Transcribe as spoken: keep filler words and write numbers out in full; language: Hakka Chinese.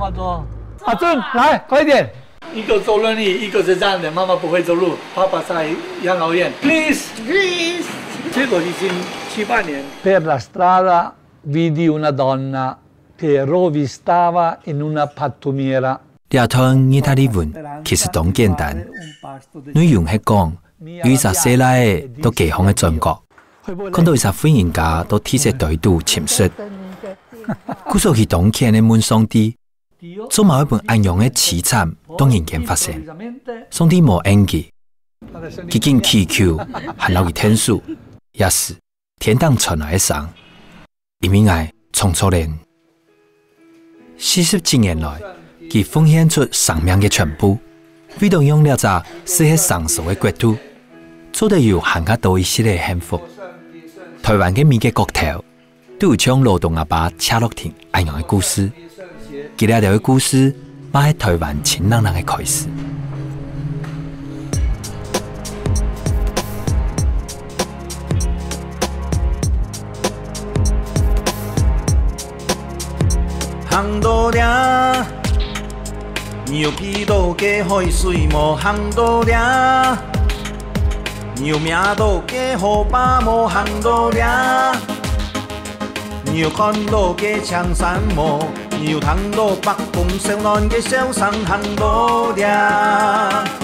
阿珍，来，快一点！一个坐轮椅，一个是站着，妈妈不会走路，爸爸在养老院。Please，Please。结果已经七八年。Per la strada vidi una donna che rovistava in una pattumiera. 這段義大利文其實當簡單，內容係講有一隻細倈仔到街項个轉角，看到一隻婦人家到地設堆肚尋食。故所佢當譴个問上帝：「做麼會分恁樣个悽慘到人間發生？」上帝無應佢，佢緊祈求，還摎佢𢯭手。這時，天頂傳來个聲：「因為𠊎創造了你。」四十幾年來，佢奉獻出生命个全部，為著讓這隻細倈生疏个國度，做得有還較多一息个幸福。臺灣个每個角頭，都有像勞動阿爸謝樂庭恁樣个故事。佢這兜个故事， 嘛係臺灣盡冷冷个開始。行到這，你有鼻到个海水無？行到這，你有摸到个河壩無？行到這。 你有看到个青山無？你有聽到北風燒暖个笑聲？行到這。